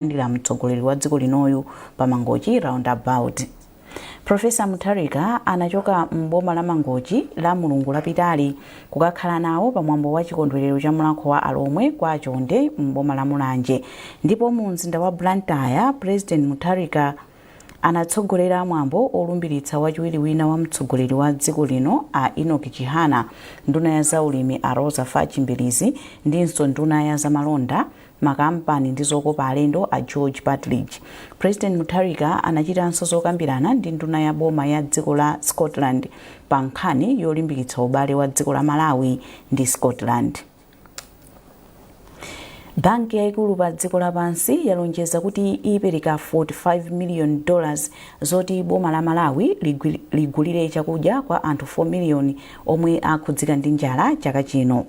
Kulandira mtsogoleri wa dziko linoyu pa Mangochi Roundabout. Profesa Mutharika anachoka m'boma la Mangochi la Mulungu lapitali kukakhala nawo pamwambo wa chikondwerero cha Mulhako wa Alomwe kwa Chonde m'boma la Mulanje. Ndipo mu mzinda wa Blantyre, President Mutharika anatsogolera mwambo olumbiritsa wachiwiri wina wa mtsogoleri wa dziko lino a Enoch Chihana, nduna ya zaulimi a Roza Fatch Mbilizi ndinso nduna ya zamalonda, makampani ndi zokopa alendo a George Partridge. President Mutharika anachitanso zokambirana ndi nduna ya boma ya dziko la Scotland pa nkhani yolimbikitsa ubale wa dziko la Malawi ndi Scotland. Banki yayikulu pa dziko lapansi yalonjeza kuti ipereka $45 million zoti boma la Malawi ligulire chakudya kwa anthu 4 million omwe akhudzika ndi njala chaka chino.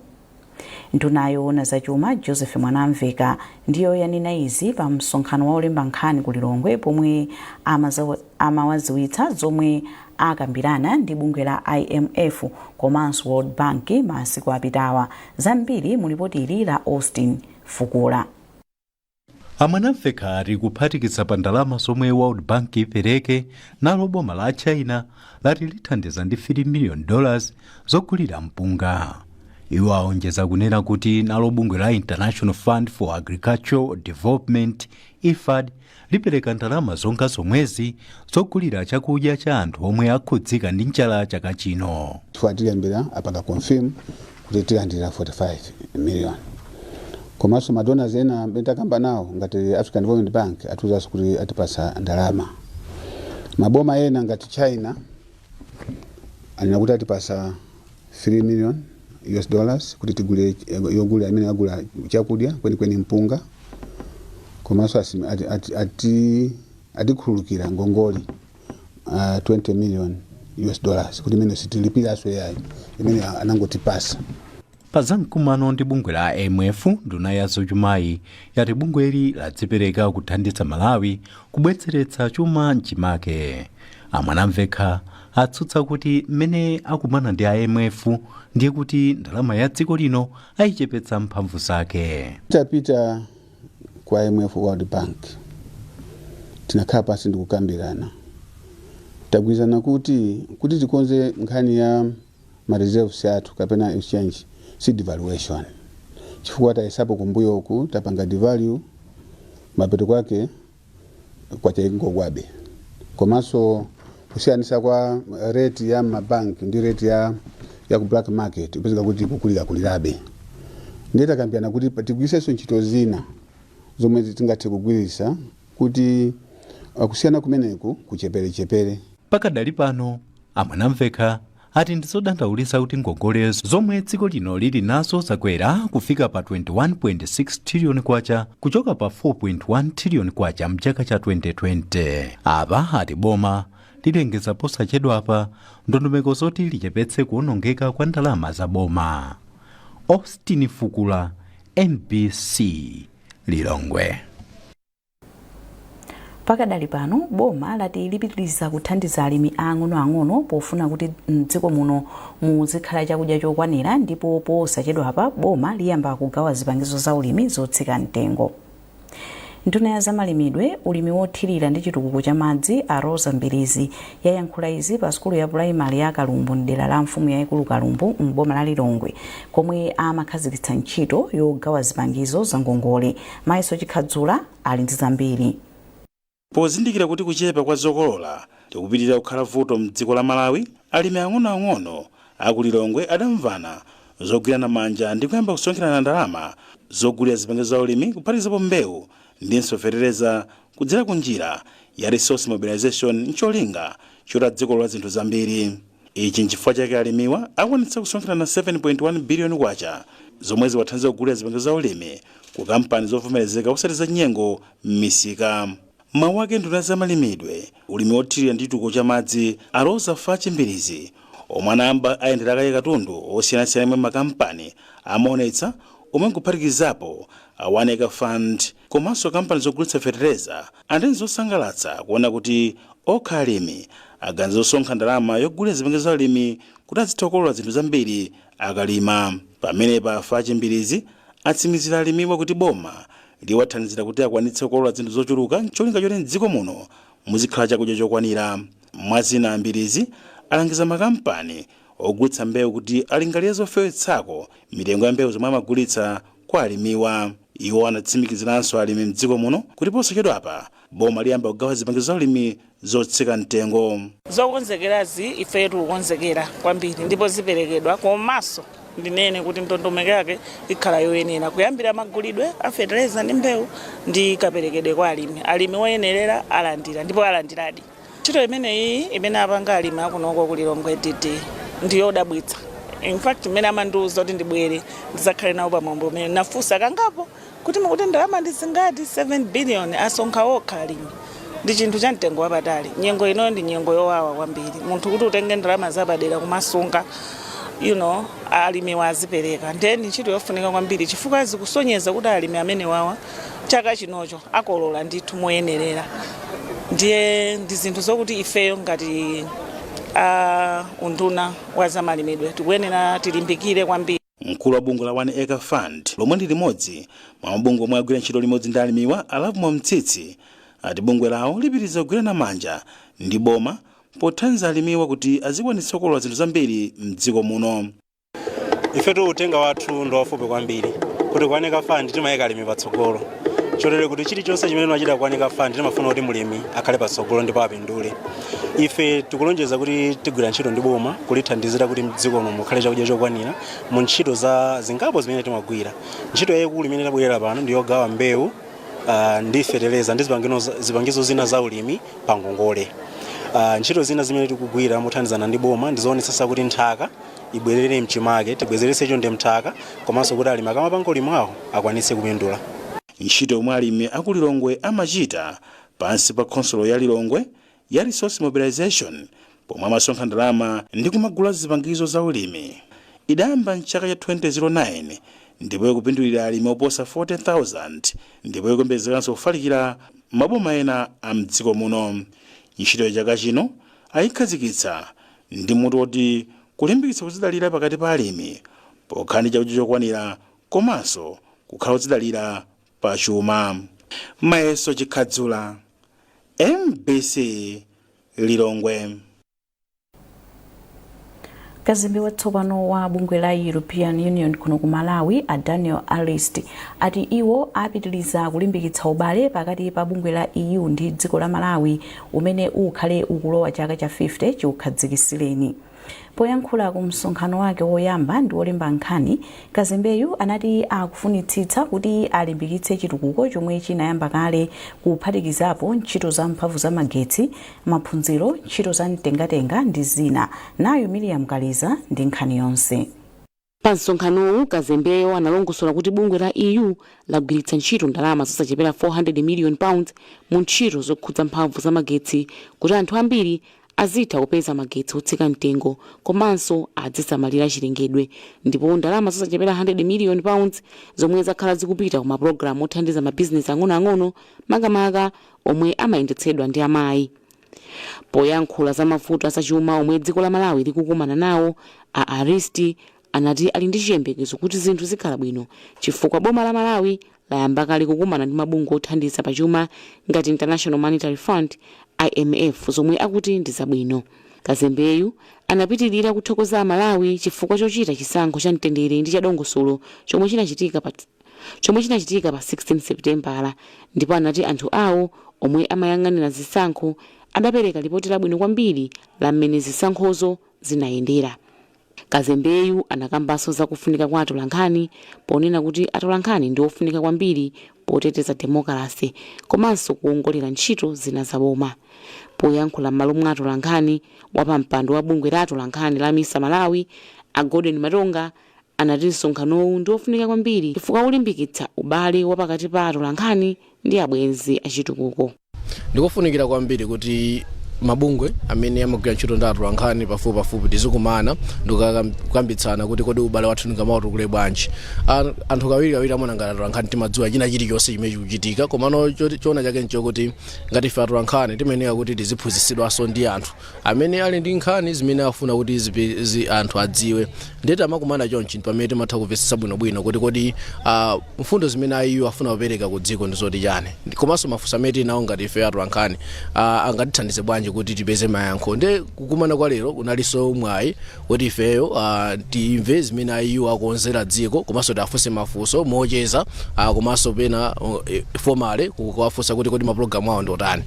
Nduna yoona zachuma Joseph Mwanamveka ndiyo yanena izi pa msonkhano wa olemba nkhani ku Lilongwe pomwe amawaziwitsa zomwe akambirana ndi bungwe la IMF komanso World Bank masiku apitawa. Zambiri mu lipoti ili la Austin Fukula. A Mwanamveka ati kuphatikiza pa ndalama zomwe World Bank ipereke, nalo boma la China lati lithandiza ndi $3 million zogulira mpunga. Iwo aonjeza kunena kuti nalo bungwe la International Fund for Agricultural Development, IFAD, lipereka ndalama zonga zomwezi zogulira chakudya cha anthu omwe akhudzika ndi njala chaka chino. Chifukwa tilembera apanga confirm kuti tilandira 45 million, komanso ma donors ena amene takamba nawo ngati African Development Bank atiuzanso kuti atipasa ndalama. Maboma ena ngati China anena kuti atipasa 3 million US dollars kuti tigule, yogula imene agula chakudya, kwenikweni mpunga, komanso atikhululukira ngongoli 20 million US dollars kuti imene sitilipiranso yayi, imene anangotipasa. Pa zamkumano ndi bungwe la IMF, nduna ya zachumayi yati bungweli ladzipereka kuthandiza Malawi kubwezeretsa chuma mchimake. A Mwanamvekha atsutsa kuti mmene akumana ndi IMF ndiye kuti ndalama ya dziko lino ayichepetsa mphamvu zake. Tapita ku IMF, World Bank, tinakhala pansi ndikukambirana. Tagwirizana kuti tikonze nkhani ya ma reserves athu kapena exchange si devaluation, chifukwa tayesapo kumbuyoku, tapanga devalue, mapeto kwake kwacha ingogwabe, komanso kusiyanisa kwa rate ya mabanki ndi rate ya ku black market kupezeka kuti kukulira kulirabe. Ndiye takambirana kuti tigwiritsenso ntchito zina zomwe tingathe kugwiritsa kuti kusiyana kumeneku kucheperechepere. Pakadali pano, a Mwanamvekha ati ndizodandaulitsa kuti ngongole zomwe dziko lino lili nazo zakwera kufika pa 21.6 trillion kwacha kuchoka pa 4.1 trillion kwacha mchaka cha 2020. Apa ati boma lilengeza posachedwapa ndondomeko zoti lichepetse kuwonongeka kwa ndalama za boma. Austin Fukula, MBC, Lilongwe. Pakadali pano, boma lati lipitiriza kuthandiza alimi ang'onoang'ono pofuna kuti mdziko muno muzikhala chakudya chokwanira, ndipo posachedwapa boma liyamba kugawa zipangizo za ulimi zotsika mtengo. Nduna ya zamalimidwe, ulimi wothirira ndi chitukuko cha madzi a Roza Mbilizi yayankhula izi pa sukulu ya pulaimali ya Kalumbu mdera la mfumu yayikulu Kalumbu m'boma la Lilongwe, komwe amakhazikitsa ntchito yogawa zipangizo za ngongole. Mayiso Chikhadzula ali ndi zambiri. Pozindikira kuti kuchepa kwa zokolola likupitirira kukhala vuto mdziko la Malawi, alimi ang'onoang'ono aku Lilongwe adamvana zogwirana manja ndi kuyamba kusonkherana ndalama zogulira zipangizo za ulimi, kuphatikizapo mbewu ndinso fetereza, kudzera ku njira ya resource mobilization, ncholinga choti adzikolola zinthu zambiri. Ichi nchifukwa chake alimiwa akwanitsa kusonkherana 7.1 biliyoni kwacha zomwe ziwathandiza kugulira zipangizo za ulimi ku kampani zovomerezeka, osati za nyengo m'misika. Mawu ake, nduna za malimidwe, ulimi wothirira ndi chitukuko cha madzi a Roza Fatch Mbilizi, omwe anayamba ayendera kaye katundu osiyanasiyana imwe makampani amaonetsa, omwe nkuphatikizapo a One Acre Fund komanso kampani zogulitsa fetereza, ati nzosangalatsa kuona kuti okha alimi aganiza zosonkha ndalama yogulira zipangizo za ulimi kuti azitha kukolola zinthu zambiri akalima. Pamenepa Fatch Mbilizi atsimikizira alimiwa kuti boma Liwathandizira kuti akwanitse kukolola zinthu zochuluka ncholinga choti mdziko muno muzikhala chakudya chokwanira. Mwazina, Ambirizi alangiza makampani ogulitsa mbewu kuti alingalire zofewetsako mitengo ya mbewu zomwe amagulitsa kwa alimiwa. Iwo anatsimikiziranso alimi mdziko muno kuti posachedwapa boma liyamba kugawa zipangizo za ulimi zotsika mtengo. Zokonzekerazi, ife tikukonzekera kwambiri ndipo ziperekedwa. Komanso ndinene kuti ndondomeko yake ikhala yoyenera, kuyambira magulidwe a fetereza ndi mbewu ndi kaperekedwe kwa alimi. Alimi oyenerera alandira ndipo alandiradi. Ntchito imeneyi imene apanga alimi akunoko ku Lilongwe DD ndiyodabwitsa. In fact, imene amandiwuza kuti ndibwere ndidzakhale nawo pamwambo umene, nafunsa kangapo kuti mukuti ndalama ndi zingati? 7 billion asonkha okha alimi, ndi chinthu cha mtengo wapatali. Nyengo inoyo ndi nyengo yowawa kwambiri, munthu kuti utenge ndalama zapadera kumasunga. Alimi wazipereka, ndiye ndi ntchito yofunika kwambiri chifukwa zikusonyeza kuti alimi amene wawa chaka chinocho akolola ndithu moyenerera. Ndiye ndi zinthu zokuti ifeyo ngati unduna wa zamalimidwe tikuyenera tilimbikire kwambiri. Mkulu wa bungwe la One Acre Fund, lomwe ndi limodzi mwa mabungwe omwe agwira ntchito limodzi ndi alimiwa, a Lovemore Mtsitsi, ati bungwe lawo lipitiriza kugwirana manja ndi boma pothandiza alimiwa kuti azikwanitsa kukolola zinthu zambiri mdziko muno. Ifetu uthenga wathu ndi wafupi kwambiri, kuti ku One Acre Fund timayika alimi patsogolo, chotero kuti chilichonse chimene timachita ku One Acre Fund timafuna kuti mulimi akhale patsogolo ndipo apindule. Ife tikulonjeza kuti tigwira ntchito ndi boma kulithandizira kuti mdziko muno mukhale chakudya chokwanira mu ntchito za zingapo zimene timagwira. Ntchito yayikulu imene tabwerera pano ndi yogawa mbewu ndi feteleza ndi zipangizo zina za ulimi pa ngongole. Ntchito zina zimene tikugwira mothandizana ndi boma ndi zoonetsetsa kuti nthaka ibwerere mchimake, tibwezeretse chonde mthaka, komanso kuti alimi akamapanga ulimi wawo akwanitse kupindula. Ntchito yomwe alimi aku Lilongwe amachita pansi pa khonsolo ya Lilongwe ya resource mobilization, pomwe amasonkha ndalama ndi kumagula zipangizo za ulimi, idayamba mchaka cha 2009 ndipo ikupindulira alimi oposa 40,000 ndipo ikuyembekezekanso kufalikira maboma ena a mdziko muno. Ntchito ya chaka chino ayikhazikitsa ndi mutu woti kulimbikitsa kudzidalira pakati pa alimi pokhala ndi chakudya chokwanira komanso kukhala odzidalira pa chuma. Mayeso Chikhadzula, MBC, Lilongwe. Kazembe watsopano wa bungwe la European Union kuno ku Malawi, a Daniel Arist, ati iwo apitiriza kulimbikitsa ubale pakati pa bungwe la EU ndi dziko la Malawi umene ukhale ukulowa chaka cha 50 chiukhazikitsireni. Poyankhula ku msonkhano wake woyamba ndi wolemba nkhani, kazembeyu anati akufunitsitsa kuti alimbikitse chitukuko chomwe chinayamba kale, kuphatikizapo ntchito za mphamvu za magetsi, maphunziro, ntchito za mtengatenga ndi zina. Nayo Miriam Kaliza ndi nkhani yonse. Pa msonkhanowu, kazembeyo analongosola kuti bungwe la EU lagwiritsa ntchito ndalama zosachepera 400 million pounds mu ntchito zokhudza mphamvu za magetsi kuti anthu ambiri azitha kupeza magetsi otsika mtengo komanso azisamalira chilengedwe, ndipo ndalama zosachepera 100 million pounds zomwe zakhala zikupita ku mapulogalamu othandiza mabizinesi ang'onoang'ono, makamaka omwe amayendetsedwa ndi amayi. Poyankhula za mavuto azachuma omwe dziko la Malawi likukumana nawo, a Arist anati ali ndi chiyembekezo kuti zinthu zikhala bwino chifukwa boma la Malawi layamba kale kukumana ndi mabungwe othandiza pachuma ngati International Monetary Fund, IMF, zomwe akuti ndi zabwino. Kazembeyu anapitirira kuthokoza Amalawi chifukwa chochita chisankho cha mtendere ndi chadongosolo chomwe chinachitika pa 16 Seputembala, ndipo anati anthu awo omwe amayang'anira zisankho adapereka lipoti labwino kwambiri la mmene zisankhozo zinayendera. Kazembeyu anakambanso zakufunika kwa atolankhani ponena kuti atolankhani ndi ofunika kwambiri poteteza demokrasi komanso kuwongolera ntchito zina zaboma. Poyankhula m'malo mwa atolankhani, wapampando wa bungwe la atolankhani la MISA Malawi, a Gordon Matonga, anati msonkhanowu ndi ofunika kwambiri chifukwa ulimbikitsa ubale wa pakati pa atolankhani ndi abwenzi achitukuko. Ndikofunikira kwambiri kuti Mabungwe amene amagwira ntchito ndi atolankhani pafupipafupi tizikumana ndikukambitsana kuti kodi ubale wathu tingamautukule bwanji. Anthu kawirikawiri amaona ngati atolankhani timadziwa china chilichonse chimene chikuchitika, komano choona chake nchokuti ngati ife atolankhani timayenera kuti tiziphunzitsidwanso ndi anthu amene ali ndi nkhani zimene afuna kuti anthu adziwe. Ndiye tamakumana chonchi pamene timatha kumvetsetsa bwinobwino kuti kodi mfundo zimene a EU afuna kupereka ku dziko ndi zoti chani, komanso mafunso amene tili nawo ngati ife atolankhani angatithandize bwanji kuti tipeze mayankho. Ndiye kukumana kwa lero kunalinso mwayi kuti ifeyo timve zimene a EU akonzera dziko, komanso tiafunse mafunso mocheza, komanso pena formally kuwafunsa kuti kodi mapulogalamu awo ndi otani.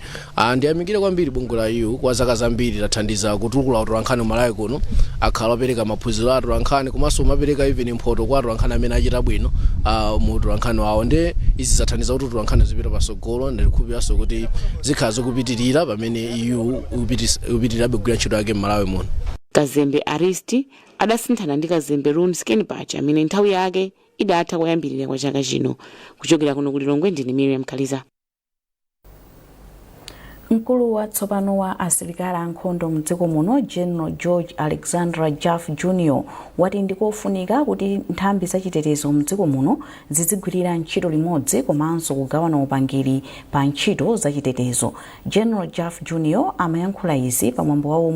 Ndiyamikire kwambiri bungwe la EU. Kwa zaka zambiri lathandiza kutukula atolankhani Malawi kuno. Akhala opereka maphunziro a atolankhani, komanso umapereka even mphoto kwa atolankhani amene achita bwino mu utolankhani wawo. Ndi izi zathandiza kuti utolankhani zipita patsogolo. Ndikukhulupiriranso kuti zikhala zikupitirira pamene EU ikupitirirabe kugwira ntchito yake m'Malawi muno. Kazembe Aristi adasinthana ndi Kazembe Rune Skinnebach amene nthawi yake idatha koyambirira kwa chaka chino. Kuchokera kuno ku Lilongwe, ndine Miriam Kaliza. Mkulu watsopano wa asilikali ankhondo mdziko muno, General George Alexander Jaffu Jr, wati ndikofunika kuti nthambi zachitetezo mdziko muno zizigwirira ntchito limodzi komanso kugawana upangiri pa ntchito zachitetezo. General Jaffu Jr amayankhula izi pamwambo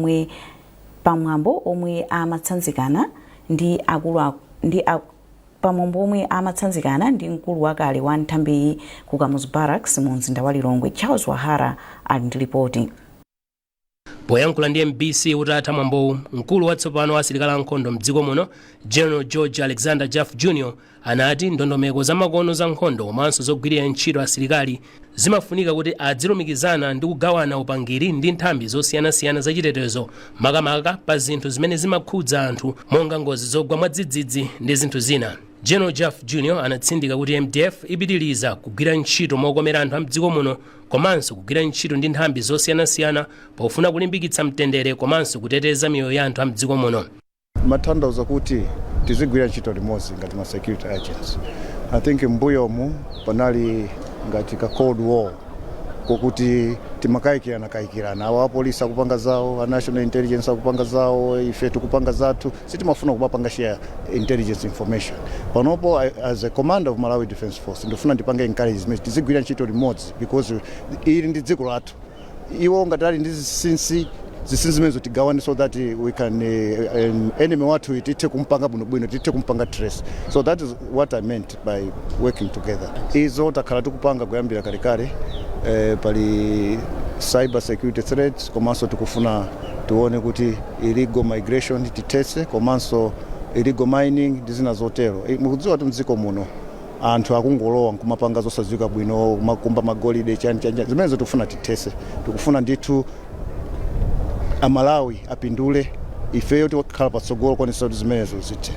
omwe amatsanzikana ndi mkulu wakale wa nthambiyi ku Kamuzu Barracks mu mzinda wa Lilongwe. Charles Wahara ali ndi ripoti. Poyankhula ndi MBC utatha mwambowu, mkulu watsopano wa asilikali ankhondo mdziko muno, General George Alexander Jaffu Jr, anati ndondomeko zamakono za nkhondo komanso zogwirira ntchito asilikali zimafunika kuti adzilumikizana ndi kugawana upangiri ndi nthambi zosiyanasiyana zachitetezo, makamaka pa zinthu zimene zimakhudza anthu monga ngozi zogwa mwadzidzidzi ndi zinthu zina. General Jaffu Jr anatsindika kuti MDF ipitiriza kugwira ntchito mokomera anthu a mdziko muno komanso kugwira ntchito ndi nthambi zosiyanasiyana pofuna kulimbikitsa mtendere komanso kuteteza miyoyo ya anthu a mdziko muno. Matanthauza kuti tizigwira ntchito limodzi ngati ma security agents. I think mbuyomu panali ngati ka cold war kokuti timakayikirana kayikirana, awa apolisi akupanga zawo, a national intelligence akupanga zawo, ife tikupanga zathu, sitimafuna kumapanga share intelligence information. Panopo as a commander of Malawi Defence Force, ndifuna ndipange encourage zimene tizigwira ntchito limodzi, because ili ndi dziko lathu. Iwo ngati ali ndi zinsinsi, zinsinsi zimenezo tigawane so that we can enemy wathu tithe kumpanga bwinobwino, tithe kumpanga trace. So that is what I meant by working together. Izo takhala tikupanga kuyambira kalekale. Pali cyber security threats, komanso tikufuna tione kuti illegal migration tithetse, komanso illegal mining ndi zina zotero. Mukudziwa kuti mdziko muno anthu akungolowa nkumapanga zosadziwika bwino, kumakumba magolide, chani chani chani. Zimenezo tikufuna tithetse. Tikufuna ndithu Amalawi apindule. Ifeyo tikhala patsogolo kuonetsa kuti zimenezo zithe.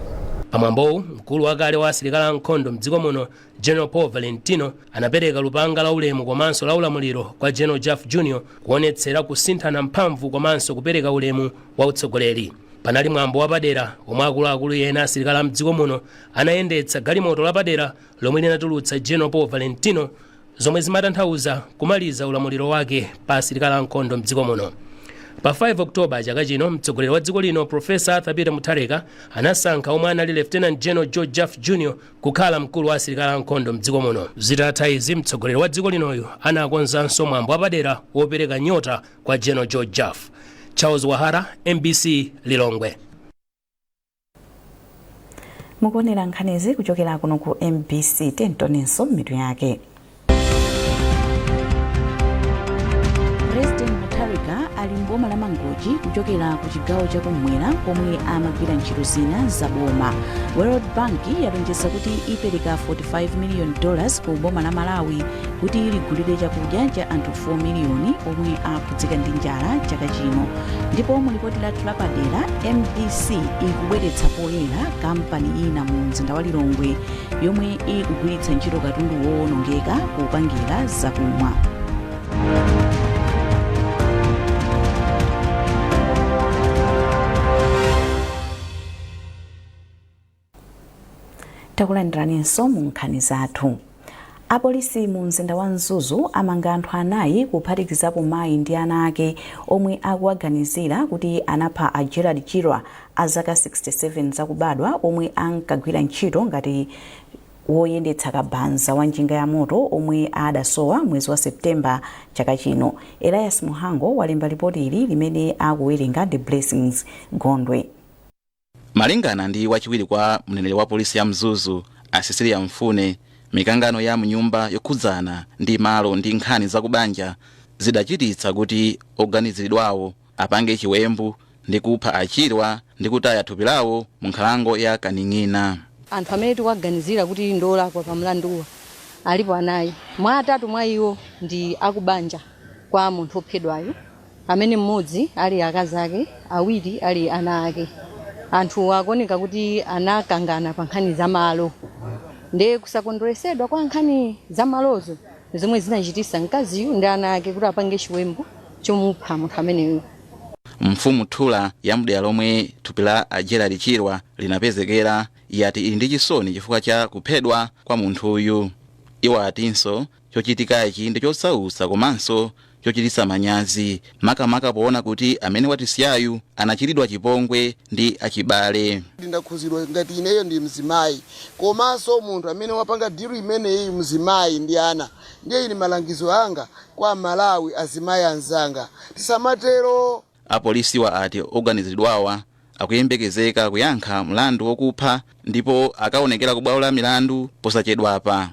Pamwambowu, mkulu wakale wa asilikali ankhondo mdziko muno, General Paul Valentino, anapereka lupanga la ulemu komanso la ulamuliro kwa General Jaffu Jr kuonetsera kusinthana mphamvu komanso kupereka ulemu wa utsogoleri. Panali mwambo wapadera omwe akuluakulu ena asilikali a mdziko muno anayendetsa galimoto lapadera lomwe linatulutsa General Paul Valentino, zomwe zimatanthauza kumaliza ulamuliro wake pa asilikali ankhondo mdziko muno. Pa 5 Oktoba chaka chino, mtsogoleri wa dziko lino, Profesa Arthur Peter Mutharika, anasankha omwe anali Lieutenant General George Jaffu Jr kukhala mkulu wa asilikali ankhondo mdziko muno. Zitatha izi, mtsogoleri wa dziko linoyu anakonzanso mwambo wapadera wopereka nyota kwa General George Jaffu. Charles Wahara, MBC, Lilongwe. Mukuonera nkhanizi kuchokera kuno ku MBC. Tionenso mitu yake. President Mutharika ali mboma la Mangochi kuchokera ku chigawo chakumwera komwe amagwira ntchito zina za boma. World Bank yalonjeza kuti ipereka $45 million ku boma la Malawi kuti ligulire chakudya cha anthu 4 miliyoni omwe akhudzika ndi njala chaka chino. Ndipo mu lipoti lathu lapadera, MDC ikubweretsa poyera kampani ina mu mzinda wa Lilongwe yomwe ikugwiritsa ntchito katundu wowonongeka kupangira zakumwa. Takulandiraninso mu nkhani zathu. Apolisi mu mzinda wa Mzuzu amanga anthu anayi, kuphatikizapo mayi ndi ana ake, omwe akuwaganizira kuti anapha a Gerald Chirwa a zaka 67 zakubadwa, omwe ankagwira ntchito ngati woyendetsa kabanza wa njinga ya moto, omwe adasowa mwezi wa Septemba chaka chino. Elias Muhango walemba ripoti ili limene akuwerenga ndi Blessings Gondwe. Malingana ndi wachiwiri kwa mneneri wa polisi ya Mzuzu, a Cecilia Mfune, mikangano ya mnyumba yokhudzana ndi malo ndi nkhani zakubanja zidachititsa kuti oganiziridwawo apange chiwembu ndi kupha Achirwa ndi kutaya thupi lawo mu nkhalango ya Kaning'ina. Anthu amene tikuwaganizira kuti ndi olakwa pa mlanduwa alipo anayi. Mwa atatu mwa iwo ndi akubanja kwa munthu ophedwayo, amene mmodzi ali akazi ake, awiri ali ana ake. Anthu akuoneka kuti anakangana pa nkhani za malo, ndiye kusakondweresedwa kwa nkhani za malozo zomwe zinachitisa mkaziyu ndi ana ake kuti apange chiwembu chomupha munthu ameneyo. Mfumu Thula ya mdera lomwe thupi la a Gerald Chirwa linapezekera yati ili ndi chisoni chifukwa cha kuphedwa kwa munthuyu. Iwo atinso chochitikachi ndi chosautsa komanso chochititsa manyazi, makamaka poona kuti amene watisiyayu anachitidwa chipongwe ndi achibale. Ndakhuzidwa ngati ineyo ndi mzimayi, komanso munthu amene wapanga deal imeneyi, mzimayi ndi ana. Ndiye ili malangizo anga kwa Malawi, azimayi anzanga, tisamatero. Apolisiwa ati oganiziridwawa akuyembekezeka kuyankha mlandu wokupha ndipo akaonekera ku bwalo la milandu posachedwapa.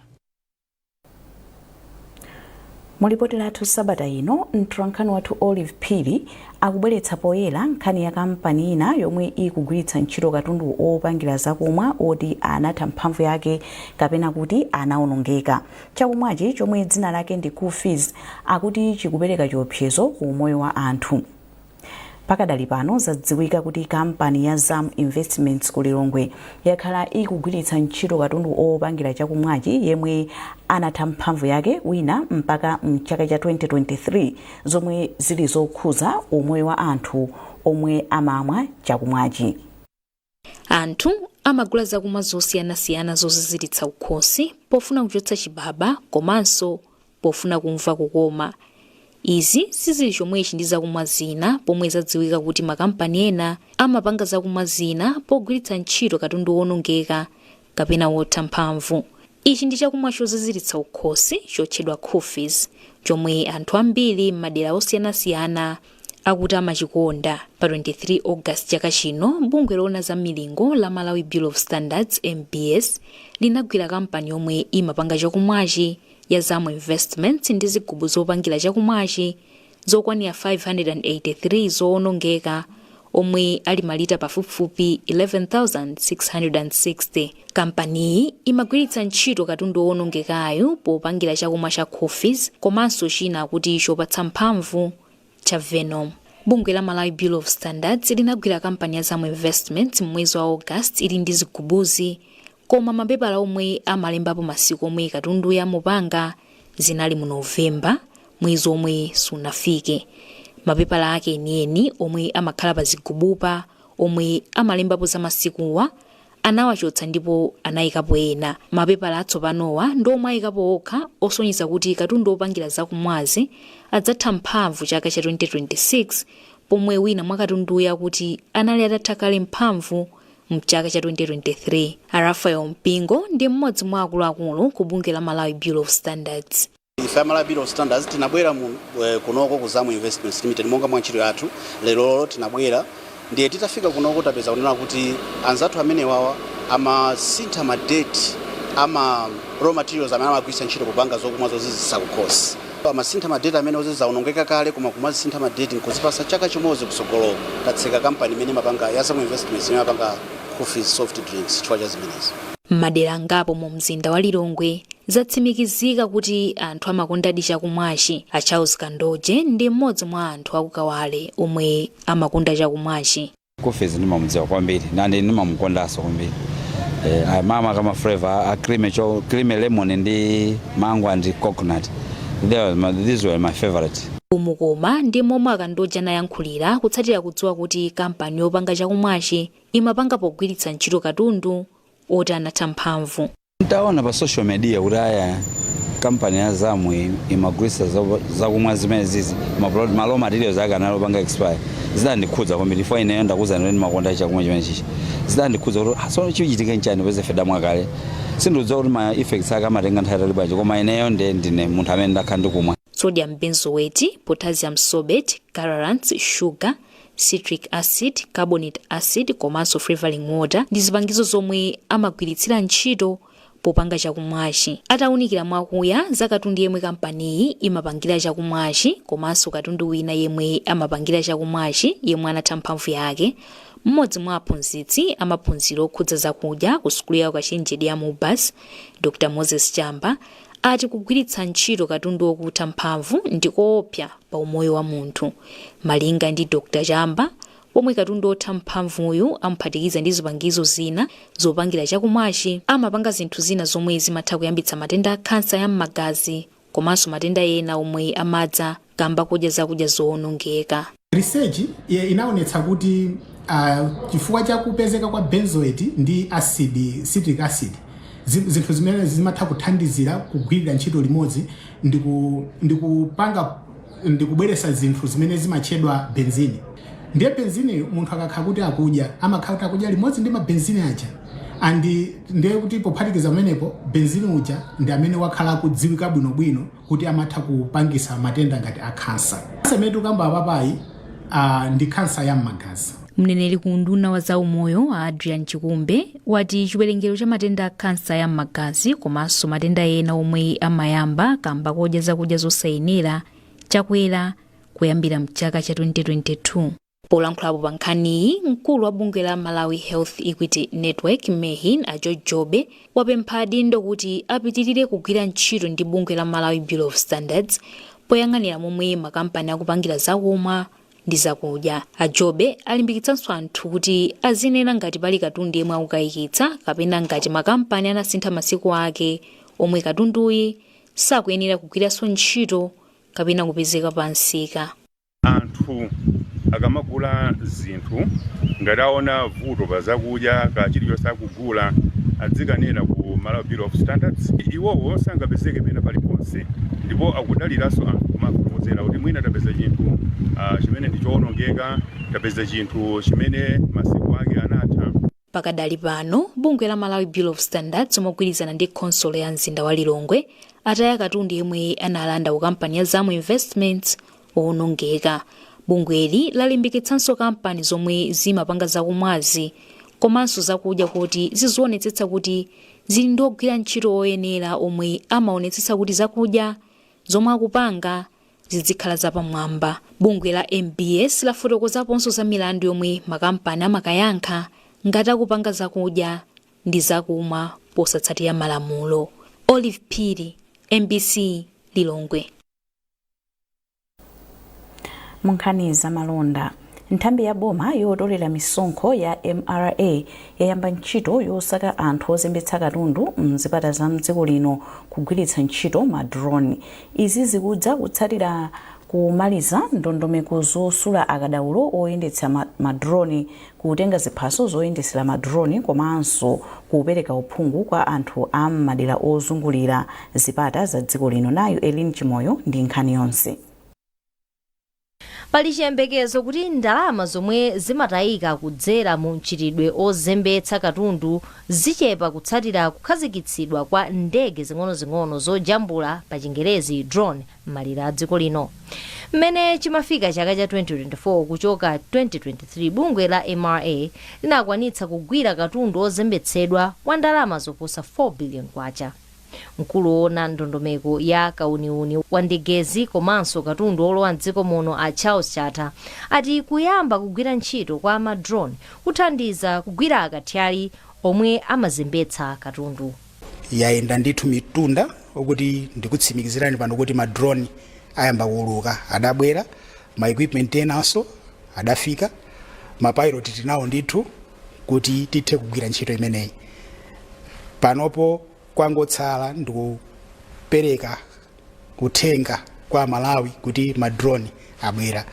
Mulipoti lathu sabata ino, mtolankhani wathu Olive Phiri akubweretsa poyera nkhani ya kampani ina yomwe ikugwiritsa ntchito katundu opangira zakumwa oti anatha mphamvu yake kapena kuti anawonongeka. Chakumwachi, chomwe dzina lake ndi Cool Fizz, akuti chikupereka chiopsezo ku umoyo wa anthu. Pakadali pano zadziwika kuti kampani ya Zam Investments ku Lilongwe yakhala ikugwiritsa ntchito katundu opangira chakumwachi yemwe anatha mphamvu yake wina mpaka mchaka cha 2023, zomwe zili zokhuza umoyo wa anthu omwe amamwa chakumwachi. Anthu amagula zakumwa zosiyanasiyana zoziziritsa ukhosi pofuna kuchotsa chibaba komanso pofuna kumva kukoma. Izi sizili chomwechi ndi zakumwa zina, pomwe zadziwika kuti makampani ena amapanga zakumwa zina pogwiritsa ntchito katundu wonongeka kapena wotha mphamvu. Ichi ndi chakumwa choziziritsa ukhosi chotchedwa Cool Fizz, chomwe anthu ambiri m'madera osiyanasiyana akuti amachikonda. Pa 23 August chaka chino, bungwe loona za milingo la Malawi Bureau of Standards, MBS, linagwira kampani yomwe imapanga chakumwachi ya Zam Investments ndi zigubu zopangira chakumwachi zokwanira 583 zowonongeka, omwe ali malita pafupifupi 11,660. Kampaniyi imagwiritsa ntchito katundu wowonongekayo popangira chakumwa cha Cool Fizz komanso china kuti chopatsa mphamvu cha Venom. Bungwe la Malawi Bureau of Standards linagwira kampani ya Zam Investments m'mwezi wa August ili ndi zigubuzi, koma mapepala omwe amalembapo masiku omwe katundu yamupanga zinali mu Novemba, mwezi omwe sunafike. Mapepala ake enieni omwe amakhala pa zigubupa omwe amalembapo za masikuwa anawachotsa ndipo anayikapo ena. Mapepala atsopanowa ndi omwe ayikapo okha osonyeza kuti katundu opangira zakumwazi adzatha mphamvu chaka cha 2026, pomwe wina mwa katunduyo akuti anali atatha kale mphamvu mchaka cha 2023. A Rafael Mpingo ndi mmodzi mwa akuluakulu ku bungwe la Malawi Bureau of Standards. Ife Malawi Bureau of Standards tinabwera mu kunoko ku Zamu Investments Limited monga mwa ntchito yathu. Lero tinabwera, ndiye titafika kunoko tapeza kunena kuti anzathu amenewawa amasintha ma date ama raw materials amene amagwiritsa ntchito kupanga zokumwa zozizisa kukhosi. Amasintha ma date amene ozizaonongeka kale, koma kumazisintha ma date nkuzipasa chaka chimodzi kusogoloko. Tatseka kampani imene imapanga ya Zamu Investments imene imapanga coffee soft drinks chifukwa cha zimenezi. M'madera angapo mu mzinda wa Lilongwe zatsimikizika kuti anthu amakondadi chakumwachi. A Charles Kandoje ndi mmodzi mwa anthu akukawale omwe amakonda chakumwachi. Cool Fizz ndimamudziwa kwambiri nandi ndimamukondanso kwambiri. Mama kama flavor a creamy, cho creamy lemon ndi mango and coconut. These were my favorite. Umukoma ndi momwe akandoje anayankhulira kutsatira kudziwa kuti kampani yopanga chakumwachi imapanga pogwiritsa ntchito katundu oti anatha mphamvu. Ntaona pa social media kuti aya Kampani ya Zamu imagulitsa zakumwa zimene zizi ma raw materials ake analopanga expire. Zidandikhudza kwambiri chifukwa ineyo ndakuwuzani kuti ndimakonda chakumwa chimene chichi. Zidandikhudza kuti tsono chichitike nchani peze ife damwa kale. Sindikudziwa kuti ma effects ake amatenga nthawi itali bwanji, koma ineyo nde ndine munthu amene ndakhala ndikumwa. Sodium benzoate, potassium sorbate, colorants, sugar, citric acid, carbonate acid komanso flavoring water ndi zipangizo zomwe amagwiritsira ntchito popanga chakumwachi. Atawunikira mwakuya za katundu yemwe kampaniyi imapangira chakumwachi komanso katundu wina yemwe amapangira chakumwachi yemwe anatha mphamvu yake, mmodzi mwa aphunzitsi amaphunziro okhudza zakudya ku sukulu ya ukachenjede ya MUBAS, Dr Moses Chamba, ati kugwiritsa ntchito katundu wokutha mphamvu ndi koopsa pa umoyo wa munthu. Malinga ndi Dr Chamba, pomwe katundu otha mphamvuyu amuphatikiza ndi zipangizo zina zopangira chakumwachi, amapanga zinthu zina zomwe zimatha kuyambitsa matenda a khansa ya m'magazi komanso matenda ena omwe amadza kamba kodya zakudya zowonongeka. Research inaonetsa kuti chifukwa cha kupezeka kwa benzoate ndi acid, citric acid, zinthu zimene zimatha kuthandizira kugwirira ntchito limodzi ndikupanga ndikubweretsa zinthu zimene zimatchedwa benzene. Ndiye benzene munthu akakhala kuti akudya, amakhala kuti akudya limodzi ndi mabenzene aja, and ndiye kuti pophatikiza pamenepo benzene uja ndi amene wakhala akudziwika bwinobwino kuti amatha kupangisa matenda ngati a khansa. Khansa imene tikukamba apapayi ndi khansa ya m'magazi. Mneneri ku unduna wa zaumoyo a Adrian Chikumbe wati chiwerengero cha matenda a khansa ya m'magazi komanso matenda ena omwe amayamba kamba kodya zakudya zosayenera chakwera kuyambira mchaka cha 2022. Polankhulapo pa nkhaniyi, mkulu wa bungwe la Malawi Health Equity Network, MEHN, a George Jobe, wapempha adindo kuti apitirire kugwira ntchito ndi bungwe la Malawi Bureau of Standards poyang'anira momwe makampani akupangira zakumwa ndi zakudya. A Jobe alimbikitsanso anthu kuti azinena ngati pali katundu yemwe akukayikitsa kapena ngati makampani anasintha masiku ake omwe katunduyi sakuyenera kugwiranso ntchito kapena kupezeka pa msika. Anthu akamagula zinthu, ngati aona vuto pa zakudya ka chilichonse akugula, adzikanena ku Malawi Bureau of Standards. Iwowo sangapezeke pena paliponse, ndipo akudaliranso anthu kumafotokozera kuti mwina tapeza chinthu chimene ndi chowonongeka, tapeza chinthu chimene masiku ake anatha. Pakadali pano, bungwe la Malawi Bureau of Standards mogwirizana ndi khonsolo ya mzinda wa Lilongwe ataya katundu yemwe analanda ku kampani ya Zamu Investments owonongeka. Bungweli lalimbikitsanso kampani zomwe zimapanga zakumwazi komanso zakudya kuti zizionetsetsa kuti zili ndi ogwira ntchito oyenera omwe amaonetsetsa kuti zakudya zomwe akupanga zizikhala zapamwamba. Bungwe la MBS lafotokozaponso za milandu yomwe makampani amakayankha ngati akupanga zakudya ndi zakumwa posatsatira malamulo. Olive Phiri, MBC, Lilongwe. Mu nkhani za malonda, nthambi ya boma yotolera misonkho ya MRA yayamba ntchito yosaka anthu ozembetsa katundu mzipata za mdziko lino kugwiritsa ntchito ma drone. Izi zikudza kutsatira kumaliza ndondomeko zosula akadaulo oyendetsa ma drone, kutenga ziphaso zoyendetsera ma drone komanso kupereka uphungu kwa anthu a m'madera ozungulira zipata za dziko lino. Nayu Elin Chimoyo ndi nkhani yonse. Pali chiyembekezo kuti ndalama zomwe zimatayika kudzera mu mchitidwe ozembetsa katundu zichepa kutsatira kukhazikitsidwa kwa ndege zing'onozing'ono zojambula, pa Chingerezi drone, m'malire a dziko lino. Mmene chimafika chaka cha 2024 kuchoka 2023, bungwe la MRA linakwanitsa kugwira katundu ozembetsedwa wa ndalama zoposa 4 billion kwacha. Mkulu woona ndondomeko ya kauniuni wa ndegezi komanso katundu olowa mdziko muno, a Charles Chatha, ati kuyamba kugwira ntchito kwa ma drone kuthandiza kugwira akathyali omwe amazembetsa katundu. Yayenda ndithu mitunda okuti ndikutsimikizirani pano kuti ma drone ayamba kuuluka. Adabwera ma equipment enanso, adafika ma pilot tinawo ndithu kuti tithe kugwira ntchito imeneyi. Panopo kwangotsala ndikupereka uthenga kwa Malawi kuti ma drone abwera,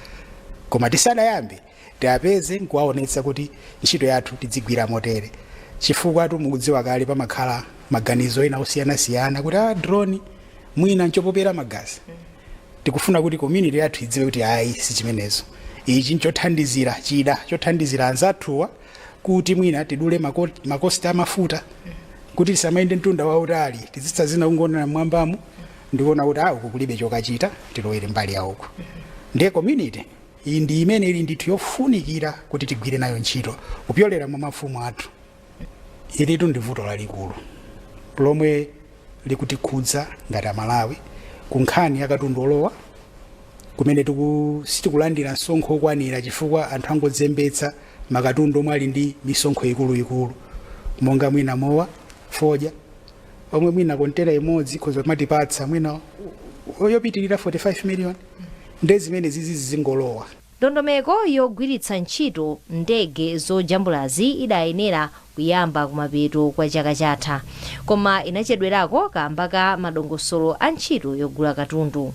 koma tisadayambe tiapeze nkuwaonetsa kuti ntchito yathu tidzigwira motere, chifukwa mukudziwa kale pamakhala maganizo ena osiyanasiyana kuti a drone Mwina nchopopera magazi. Tikufuna kuti community yathu idziwe kuti ayi, si chimenezo, ichi nchothandizira, chida chothandizira anzathuwa kuti mwina tidule ma cost amafuta, kuti tisamayende mtunda wautali, tizitsa zina kungoonera mmwambamo ndikuona kuti uku kulibe chokachita, tilowere mbali ya uku. Ndiye community iyi ndi imene ili ndithu yofunikira kuti tigwire nayo ntchito kupyolera mwa mafumu athu. Ilitu ndi vuto lalikulu lomwe likutikhudza ngati Amalawi ku nkhani ya katundu olowa, kumene sitikulandira msonkho okwanira chifukwa anthu angodzembetsa makatundu omwe ali ndi misonkho ikuluikulu, monga mwina mowa, fodya, omwe mwina kontena imodzi ikhoza kumatipatsa mwina yopitirira 45 million, nde zimene zizi zingolowa. Ndondomeko yogwiritsa ntchito ndege zojambulazi idayenera kuyamba kumapeto kwa chaka chatha, koma inachedwerako kamba ka madongosolo a ntchito yogula katundu.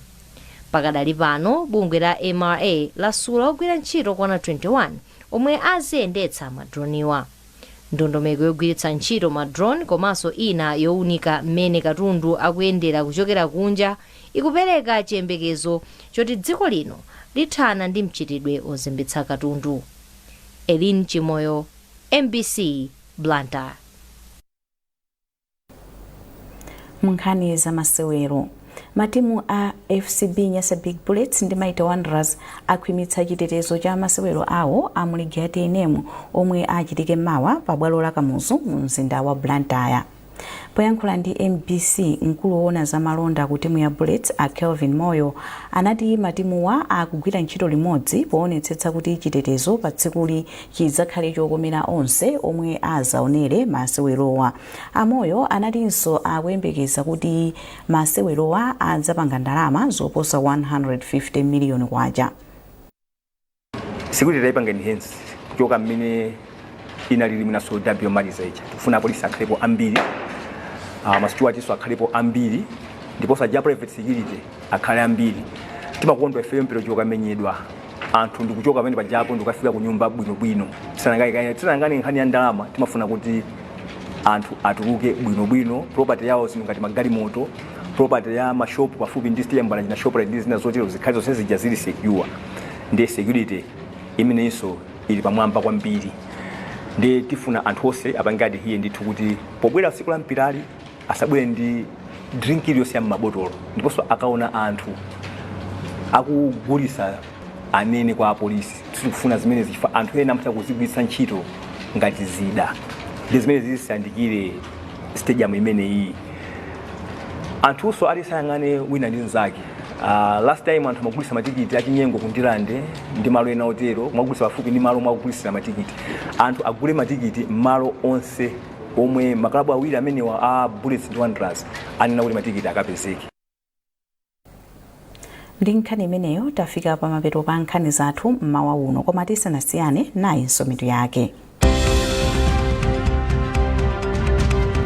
Pakadali pano bungwe la MRA lasula ogwira ntchito okwana 21 omwe aziyendetsa madroniwa. Ndondomeko yogwiritsa ntchito ma drone komanso ina yowunika mmene katundu akuyendera kuchokera kunja ikupereka chiyembekezo choti dziko lino lithana ndi mchitidwe ozembetsa katundu. Elin Chimoyo, MBC, Blantyre. Munkhani za masewero, matimu a FCB Nyasa Big Bullets ndi Mighty Wanderers akhwimitsa chitetezo cha masewero awo a mu ligi ya TNM omwe achitike mawa pa bwalo la Kamuzu mu mzinda wa Blantyre. Poyankhula ndi MBC, mkulu woona za malonda ku timu ya Bullets a Kelvin Moyo anati matimuwa akugwira ntchito limodzi poonetsetsa kuti chitetezo pa tsikuli chidzakhale chokomera onse omwe azaonere masewerowa. A Moyo anatinso akuyembekeza kuti masewerowa adzapanga ndalama zoposa 150 miliyoni kwacha. Security tayipanga enhance kuchoka mmene inalili mwinaso derby yomaliza ija. Tikufuna apolisi akhalepo ambiri, ma stewardso akhalepo ambiri, ndiponso aja private security akhale ambiri. Timakondwa ifeyo mpira ukamenyedwa, anthu ndikuchoka pamene pajapo ndikukafika ku nyumba bwinobwino. Tisanayang'ane nkhani ya ndalama, timafuna kuti anthu atuluke bwinobwino, property yawo, zinthu ngati magalimoto, property ya mashopu pafupi ndi stadium pana china Shoprite ndi zina zotero, zikhale zonse zija zili secure. Ndiye security imeneyinso ili pamwamba kwambiri. Ndiye tifuna anthu onse apange adhere ndithu kuti pobwera tsiku la mpirali asabwere ndi drink iliyonse ya m'mabotolo, ndiponso akaona anthu akugulisa anene kwa apolisi. Sitikufuna zimenezi chifukwa anthu ena amatha kuzigwiritsa ntchito ngati zida, ndi zimene zisayandikire stadium imeneyi. Anthunso alisayang'ane wina ndi mnzake. Last time anthu amagulisa matikiti achinyengo ku Ndirande ndi malo ena otero, kumagulisa pafupi ndi malo omwe akugulisira matikiti. Anthu agule matikiti malo onse omwe makalabu awiri amenewa a Bullets ndi Wanderers anena kuti matikiti akapezeke. Ndi nkhani imeneyo tafika pamapeto pa nkhani zathu mmawa uno, koma tisanasiyane, nayinso mitu yake.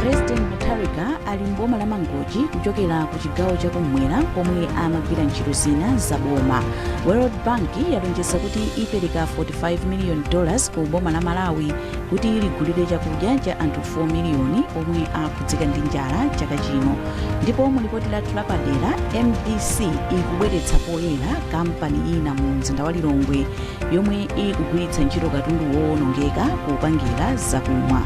President Mutharika ali mboma la Mangochi kuchokera ku chigawo chakummwera komwe amagwira ntchito zina za boma. World Bank yalonjeza kuti ipereka 45 million dollars ku boma la Malawi kuti ligulire chakudya cha anthu 4 miliyoni omwe akhudzika ndi njala chaka chino. Ndipo mu lipoti lathu lapadera, MBC ikubweretsa poyera kampani ina mu mzinda wa Lilongwe yomwe ikugwiritsa ntchito katundu wowonongeka kupangira zakumwa.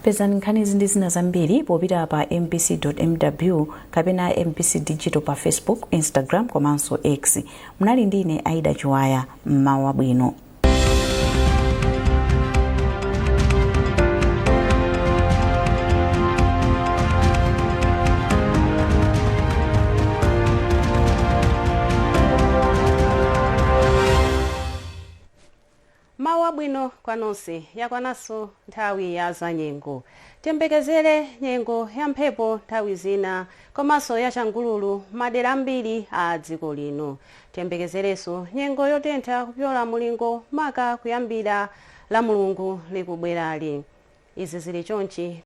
Pezani nkhanizi ndi zina zambiri popita pa mbc.mw kapena MBC Digital pa Facebook, Instagram komanso X. Munali ndi ine Aida Chiwaya. Mmawa wabwino. Mawa wabwino kwa nonse. Yakwananso nthawi ya zanyengo. Tiyembekezere nyengo ya mphepo nthawi zina komanso ya changululu madera ambiri a dziko lino. Tiyembekezerenso nyengo yotentha kupyola mulingo maka kuyambira la Mulungu likubwerali. Izi zili chonchi.